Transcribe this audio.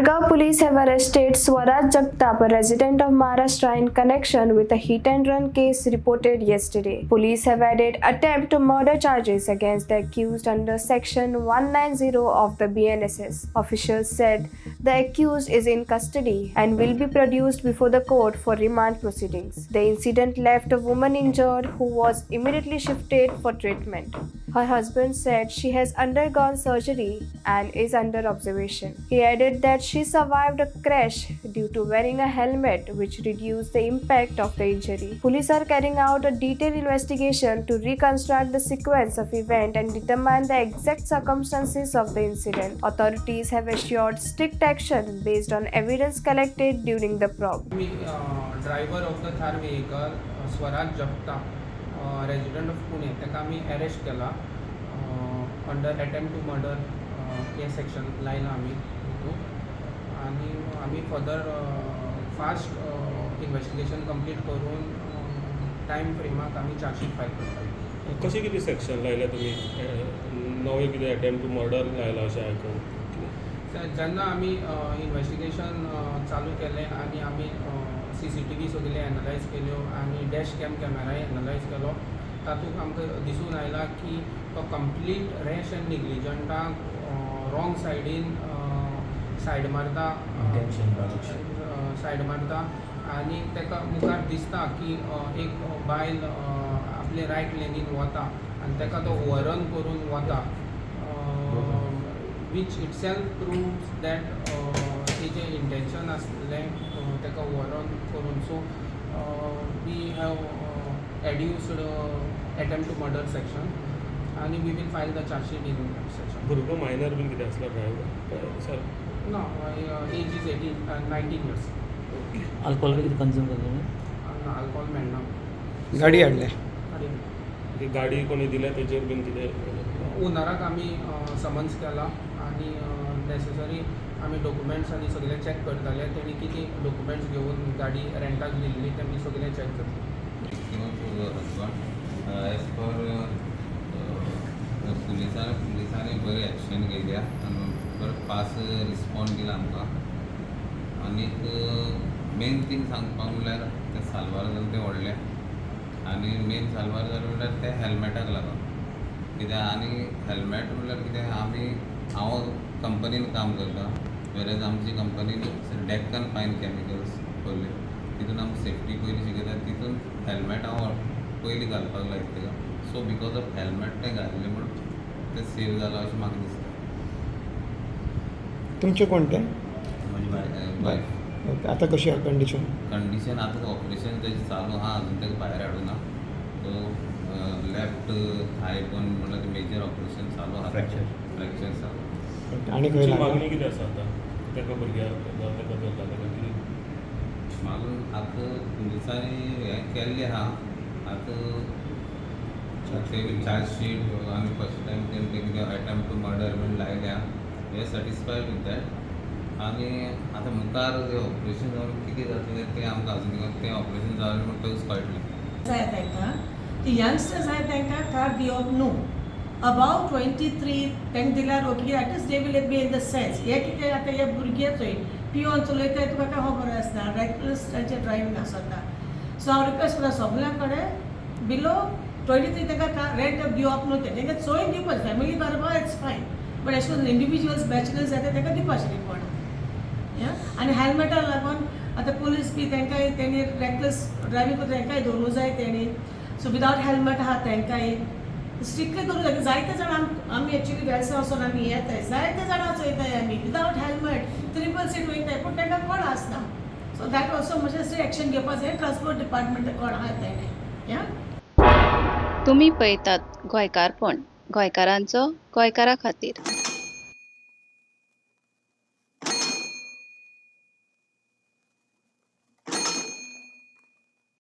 Margao police have arrested Swaraj Jagtap, a resident of Maharashtra, in connection with a hit and run case reported yesterday. Police have added attempt to murder charges against the accused under section 190 of the BNSS. Officials said the accused is in custody and will be produced before the court for remand proceedings. The incident left a woman injured who was immediately shifted for treatment. Her husband said she has undergone surgery and is under observation. He added that she survived a crash due to wearing a helmet, which reduced the impact of the injury. Police are carrying out a detailed investigation to reconstruct the sequence of events and determine the exact circumstances of the incident. Authorities have assured strict action based on evidence collected during the probe. Me driver of the Thar vehicle Swaraj Jagtap, resident of Pune, ताका आमी arrest केला under attempt two murder. हें section लायलां आमी हितून आनी आमी further fast investigation complete करून time फ्रेमाक आमी चार्जशीट फायल करतले. कशें कितें सेक्शन लायल्या तुमी? नवें कितें अटेम्प्ट टू मर्डर लायला अशें आयकून. जेन्ना आमी इन्वेस्टिगेशन चालू केलें आनी आमी सीसीटीव्ही सगळे एनलायज केल्यो आनी डॅश कॅम कॅमेराय एनलायज केलो, तातूंत आमकां दिसून आयला की तो कंप्लीट रॅश एंड निग्लिजंटाक रॉंग सायडीन सायड मारता. सायड मारता आनी ताका मुखार दिसता की एक बायल आपले रायट लेनीन वता आनी ताका तो ओवररन करून वता, which itself proves that तेजें इंटेन्शन आसलें ताका ओवररन करून. So we have adduced attempt to murder section आनी we will file the chargesheet in section. भुरगो मायनर बीन कितें आसलो ड्रायव्हर सर? ना, age is 18, 19 years. Alcohol कितें कंज्यूम करता तुमी? अल्कोहोल मेळना. गाडी हाडले? गाडी. ती गाडी कोणी दिल्या तेजेर बीन कितें? ओनराक आमी समन्स केला आनी नेसेसरी आमी डॉक्युमेंट्स आनी सगळे चॅक करताले. तेणी कितें डॉक्युमेंट्स घेवन गाडी रेंटाक दिल्ली, ते आमी सगळे चॅक जातले. हजबंड एज पर पुलिसांनी बरी एक्शन घेतल्या आनी बरो फास्ट रिस्पॉन्स दिला आमकां. आनीक मेन थींग सांगपाक म्हणल्यार तें साल्वार जालें तें व्हडलें आनी मेन साल्वार जालें म्हणल्यार तें हेल्मेटाक लागून कित्याक. आनी हेल्मेट म्हणल्यार कितें, आमी हांव कंपनीन काम करता, वेरएज आमची कंपनीन डेक्कन फायन कॅमिकल्स खोल्ले, तितून आमकां सेफ्टी पयलीं शिकयता. तितून हेल्मेट हांव पयलीं घालपाक लायता तेका. सो because of helmet तें घातलें म्हूण तें सेव जालां अशें म्हाका दिसता. तुमचें कोण तें? म्हजी वायफ. ओके, आतां कशी आहा कंडिशन? कंडिशन आतां ऑपरेशन तेजें चालू आहा, अजून ताका भायर हाडूना. सो लेफ्ट थाय बोन म्हणल्यार मेजर ऑपरेशन चालू आहा. फ्रॅक्चर. फ्रॅक्चर चालू. आनी खंय तुमची लागला? मागणी कितें आसा आतां ताका, भुरग्याक जावं ताका धरला ताका कितें? मागून आतां पुलिसांनी हें केल्लें आहा. आतां ते चार्जशीट आनी फर्स्ट टायम तेणें तें कितें एटेम्प्ट टू मर्डर बीन लायल्या, we are satisfied with that. आनी आतां मुखार ऑपरेशन जावन कितें जातलें तें आमकां अजून तें ऑपरेशन जालें म्हणटकच कळटलें. जाय तांकां ती यंगस्टर्स आहाय, तांकां कार दिवप न्हू. अबाव 23 तांकां दिल्यार okay, at least they will be in the sense. हे कितें आतां हे भुरगे चोय पियोन चलयताय, तुका काय खबर आसना, रेकलेस तांचें ड्रायवींग आसता. सो हांव रिक्वेस्ट करता सगल्यां कडेन, बिलो 23 तांकां कार रेंट दिवप न्हू. तें तांकां चोयन दिवपाचें. फॅमिली बरोबर it's fine, but अशें करून इंडिविज्युअल्स बॅचलर्स जाता तांकां दिवपाचें न्ही कोणा. आनी हेल्मेटा लागून आतां पुलीस बी तांकां तेणी रेकलेस ड्रायवींग करता तांकांय धरूंक जाय तेणी. सो विदावट हेल्मेट आहा तांकांय स्ट्रिक्टली करूं जाय. जायते जाणां आमी एक्चुली वेलसा वचोन आमी येताय, जायते जाणां चोयताय आमी, विदावट हेल्मेट ट्रिपल सीट वयताय, पूण तांकां कोण आसना. सो that also मातशें एक्शन घेवपा जाय ट्रान्सपोर्ट डिपार्टमेंट कोण आहा तेणें या. तुमी पळयतात गोंयकारपण, गोंयकारांचो गोंयकारा खातीर.